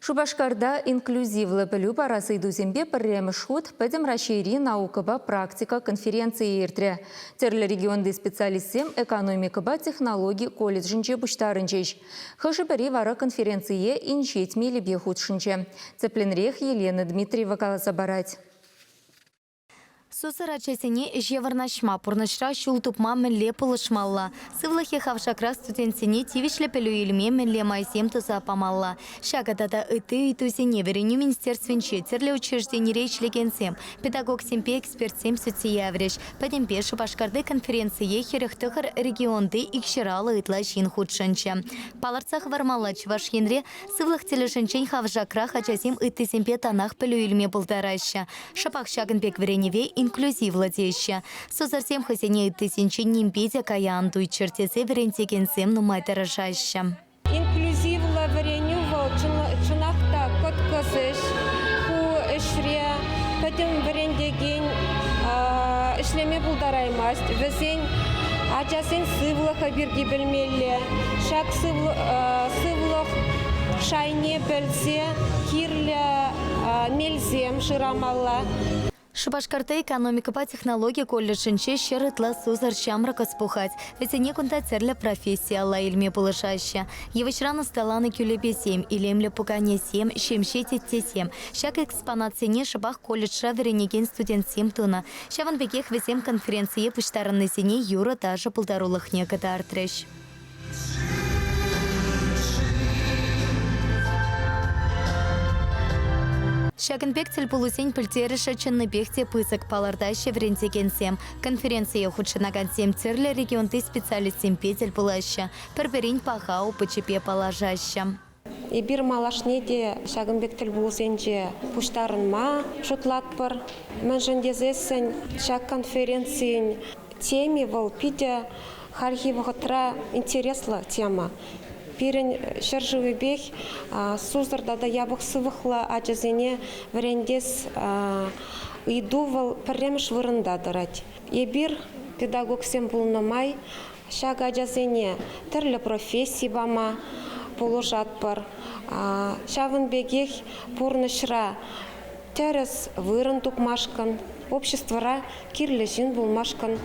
Шупашкарта инклюзивлӑ пӗлӳ парас ыйтусемпе пӗрремӗш хут Пӗтӗм Раҫҫейри наукӑпа практика конференцийӗ иртрӗ. Тӗрлӗ регионти специалистсем экономикӑпа технологи колледжӗнче пуҫтарӑнчӗҫ. Хӑшӗ-пӗри вара конференцие инҫет мелӗпе хутшӑнчӗ. Тӗплӗнрех Елена Дмитриева каласа парать. Сусӑр ачасене ӗҫе вырнаҫма, пурнӑҫра ҫул тупма мӗнле пулӑшмалла? Сывлӑхӗ хавшакрах студентсене тивӗҫлӗ пӗлӳ илме мӗнле майсем туса памалла? Ҫакӑ тата ытти ыйтусене Вӗренӳ министерствинче тӗрлӗ учрежденире ӗҫлекенсем, педагогсемпе экспертсем сӳтсе яврӗҫ. Пӗтӗмпе Шупашкарти конференцие 49 регионти икҫӗр ытла ҫын хутшӑнчӗ. Палӑртса хӑвармалла, Чӑваш Енре сывлӑх тӗлӗшӗнчен хавшакрах ачасем ыттисемпе танах пӗлӳ илме пултараҫҫӗ. Шӑпах ҫакӑн пек вӗренӗве инклюзивлӑ теҫҫӗ. Сусӑрсем хӑйсене ыттисенчен нимпе те кая ан туйччӑр тесе вӗрентекенсем нумай тӑрӑшаҫҫӗ. Инклюзивлӑ вӗренӳ вӑл чӑнах та кӑткӑс ӗҫ. Ку ӗҫре пӗтӗм вӗрентекен ӗҫлеме пултараймасть. Вӗсен ачасен сывлӑхӗ пирки пӗлмелле. Ҫак сывлӑх шайне пӗлсе кирлӗ мелсем шырамалла. Шупашкарти экономикӑпа технологи колледжӗнче ҫӗр ытла сусӑр ҫамрӑк ӑс пухать. Вӗсене кунта тӗрлӗ професси алла илме пулӑшаҫҫӗ. Йывӑҫран ӑсталанӑ кӳлепесем, илемлӗ пуканесем, ҫемҫе теттесем. Ҫак экспонатсене шӑпах колледжра вӗренекен студентсем тунӑ. Ҫавӑн пекех вӗсем конференцие пуҫтарӑннисене юрӑ-ташӑ пултарулӑхне кӑтартрӗҫ. Ҫакӑн пек тӗлпулусен пӗлтерӗшӗ чӑннипех те пысӑк, палӑртаҫҫӗ вӗрентекенсем. Конференцие хутшӑнакансем тӗрлӗ регионти специалистсемпе тӗл пулаҫҫӗ, пӗр-пӗрин паха опычӗпе паллашаҫҫӗ. Эпир малашне те ҫакӑн пек тӗлпулусенче пуҫтарӑнма шутлатпӑр. Мӗншӗн тесессӗн ҫак конференцин теми вӑл питӗ хальхи вӑхӑтра интереслӗ тема. Пирӗн ҫӗршывӗпех сусӑр тата япӑх сывлӑхлӑ ачасене вӗрентес ыйту вӑл пӗрремӗш вырӑнта тӑрать. Эпир, педагогсем пулнӑ май, ҫак ачасене тӗрлӗ професси пама пулӑшатпӑр. Ҫавӑн пекех пурнӑҫра тӗрӗс вырӑн тупмашкӑн, обществӑра кирлӗ ҫын пулмашкӑн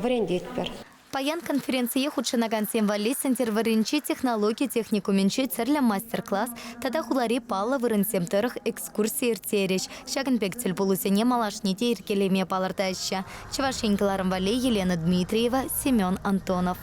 вӗрентетпӗр. Паян конференцие хутшӑнакансем валли Сӗнтӗрвӑрринчи технологи техникумӗнче тӗрлӗ мастер-класс тата хулари паллӑ вырӑнсем тӑрӑх экскурси ирттерӗҫ. Ҫакӑн пек тӗлпулусене малашне те йӗркелеме палӑртаҫҫӗ. Чӑваш Ен кӑларӑм валли Елена Дмитриева, Семен Антонов.